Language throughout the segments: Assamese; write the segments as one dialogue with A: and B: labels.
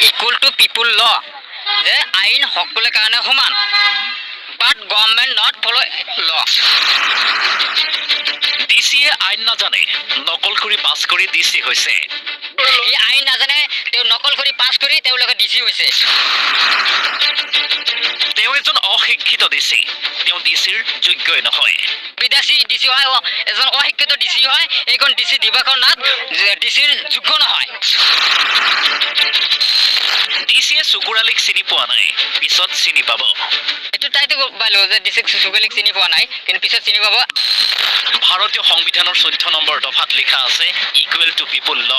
A: ইকুৱেল টু পিপুল ল, যে আইন সকলোৰে কাৰণে সমান, but government not follow law.
B: D চিয়ে আইন নাজানে, নকল কৰি পাছ কৰি ডি চি হৈছে।
A: সি আইন নাজানে, তেওঁ নকল কৰি পাছ কৰি তেওঁলোকে ডি চি হৈছে।
B: তেওঁ এজন অশিক্ষিত ডি চি, তেওঁ ডি চিৰ যোগ্যই নহয়।
A: বিদেশী ডি চি হয়, এজন অশিক্ষিত ডি চি হয়। এইখন ডি চি দিবাকৰ নাথ ডি চিৰ যোগ্য নহয়।
B: ডি চিয়ে চুকুৰ আলীক চিনি পোৱা নাই, পিছত চিনি পাব।
A: এইটো তাইতো পালো যে ডি চিক চুকুৰ আলীক চিনি পোৱা নাই, কিন্তু পিছত চিনি পাব।
B: ভাৰতীয় সংবিধানৰ 14 নম্বৰ দফাত লিখা আছে ইকুৱেল টু পিপুল ল।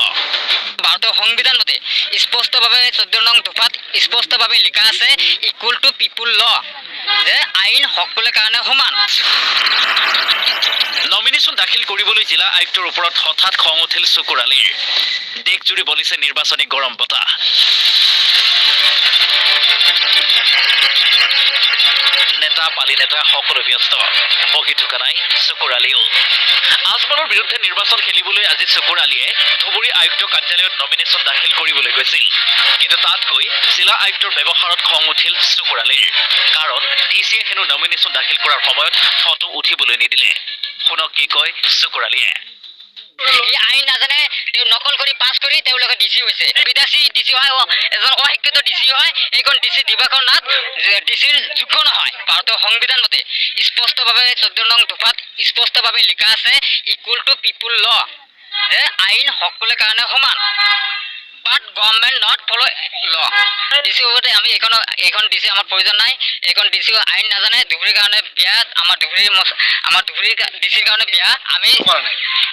A: ভাৰতীয় সংবিধান মতে স্পষ্টভাৱে 14 নং দফাত স্পষ্টভাৱে লিখা আছে ইকুৱেল টু পিপুল ল, যে আইন সকলোৰে কাৰণে সমান।
B: নমিনেশ্যন দাখিল কৰিবলৈ জিলা আয়ুক্তৰ ওপৰত হঠাৎ খং উঠিল চুকুৰ আলীৰ। দেশজুৰি বলিছে নিৰ্বাচনী গৰম বতাহ। নেতা পালি নেতা সকলো ব্যস্ত, বহি থকা নাই চুকুৰ আলীও। আজমলৰ বিৰুদ্ধে নিৰ্বাচন খেলিবলৈ আজি চুকুৰ আলীয়ে ধুবুৰী আয়ুক্ত কাৰ্যালয়ত নমিনেশ্যন দাখিল কৰিবলৈ গৈছিল। কিন্তু তাত গৈ জিলা আয়ুক্তৰ ব্যৱহাৰত খং উঠিল চুকুৰ আলীৰ। কাৰণ ডি চিয়ে হেনো নমিনেশ্যন দাখিল কৰাৰ সময়ত ফটো উঠিবলৈ নিদিলে। শুনক কি কয় চুকুৰ আলীয়ে।
A: সি আইন নাজানে, তেওঁ নকল কৰি পাছ কৰি তেওঁলোকে ডি চি হৈছে। বিদেশী ডি চি হয়, এজন অশিক্ষিত ডি চি হয়। এইখন ডি চি দিবাকৰ নাথ ডি চিৰ যোগ্য নহয়। ভাৰতীয় সংবিধান মতে স্পষ্টভাৱে 14 নং দফাত স্পষ্টভাৱে লিখা আছে ইকুৱেল টু পিপুল ল, যে আইন সকলোৰে কাৰণে সমান, but government not follow law. D C ওপৰতে আমি এইখন ডি চি আমাৰ প্ৰয়োজন নাই। এইখন ডি চি আইন নাজানে, ধুবুৰীৰ কাৰণে বেয়া। আমাৰ ধুবুৰী ডি চিৰ কাৰণে বেয়া।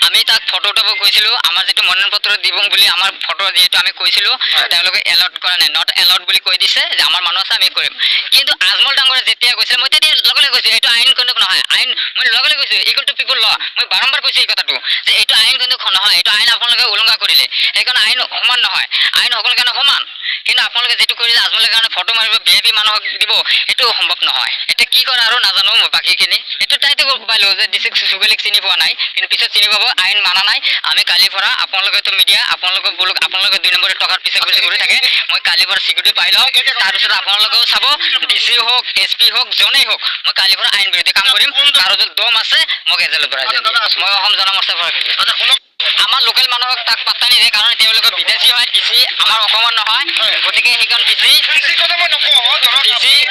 A: আমি তাক ফটো উঠাব কৈছিলোঁ। আমাৰ যিটো মনোনয়ন পত্ৰ দিব বুলি আমাৰ ফটো যিহেতু আমি কৈছিলোঁ, তেওঁলোকে এলাউড কৰা নাই, not allowed বুলি কৈ দিছে যে আমাৰ মানুহ আছে, আমি কৰিম। কিন্তু আজমল ডাঙৰীয়া যেতিয়া কৈছিলে, মই তেতিয়া লগে লগে কৈছোঁ, এইটো আইন কিন্তু নহয়। আইন মই লগে লগে কৈছোঁ, ইকুৱেল টু পিপুল ল। মই বাৰম্বাৰ কৈছোঁ এই কথাটো যে এইটো আইন কিন্তু নহয়, এইটো আইন আপোনালোকে উলংঘা কৰিলে। সেইকাৰণে আইন সমান নহয়, আইন সকলোৰে কাৰণে সমান। কিন্তু আপোনালোকে যিটো কৰিলে, আজমলৰ কাৰণে ফটো মাৰিব, ভি আই পি মানুহক দিব, সেইটো সম্ভৱ নহয়। এতিয়া কি কৰে আৰু নাজানো মই বাকীখিনি। এইটো তাইতো পালো যে ডি চিক চুকুৰ আলীক চিনি পোৱা নাই, কিন্তু পিছত চিনি পাব। আইন মানা নাই। আমি কালিৰ পৰা, আপোনালোকেতো মিডিয়া, আপোনালোকে বোলো, আপোনালোকে দুই নম্বৰৰ টকাৰ পিছে পিছে ঘূৰি থাকে। মই কালিৰ পৰা চিকিউৰিটি পাই লওঁ, তাৰপিছত আপোনালোকেও চাব। ডি চি হওক, এছ পি হওক, জনেই হওক, মই কালিৰ পৰা আইন বিৰোধী কাম কৰিম। কাৰো যদি দম আছে, মোক এজেলত ভৰাই দিয়ক। মই অসম জনমৰ্চাৰ পৰা খেলিম। আমাৰ লোকেল মানুহক তাক পাত্তা নিদিয়ে, কাৰণ তেওঁলোকে বিদেশী হয়। ডি চি আমাৰ অসমৰ নহয়, গতিকে সেইখন ডি চি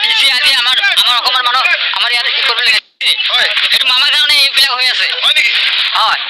A: ডি চি আজি আমাৰ অসমৰ মানুহ আমাৰ ইয়াত কি কৰিবলৈ, সেইটো মামাৰ কাৰণে এইবিলাক হৈ আছে। হয়।